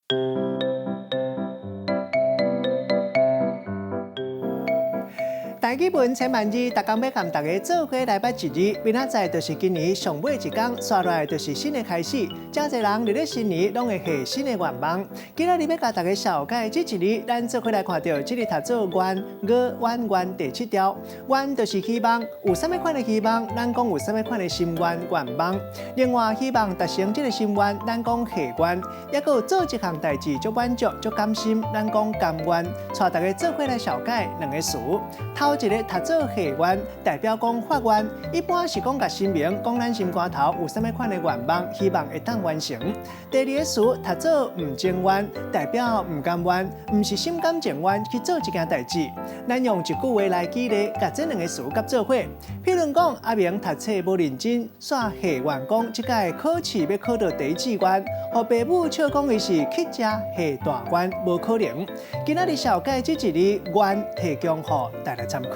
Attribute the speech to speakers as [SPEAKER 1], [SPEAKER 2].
[SPEAKER 1] 台語文千萬字，逐工欲共大家做伙來捌一字。明仔載就是今年上尾一工，煞落來就是新的開始。誠濟人佇咧新年攏會許新的願望。今仔日欲共大家紹介這一字，咱做伙來看著這个讀做願，語婉願第七調。願就是希望，有啥物款的希望，咱講有啥物款的心願願望。另外，希望達成這个心願，咱講許願。抑閣有做一項代誌足滿足、足甘心，咱講甘願。帶大家做伙來紹介兩个詞。頭一个讀做許願，代表講發願，一般是講共神明講咱心肝頭有啥物款的願望，希望會當完成。第二个詞讀做毋情願，代表毋甘願，毋是心甘情願去做這件代誌。咱用一句話來舉例，共這兩个詞佮做伙。譬如講，阿明讀冊無認真，煞許願講這屆考試欲考到第一志願，予爸母笑講伊是乞食下大願，無可能。今仔日紹介這一字願，提供予大家參考。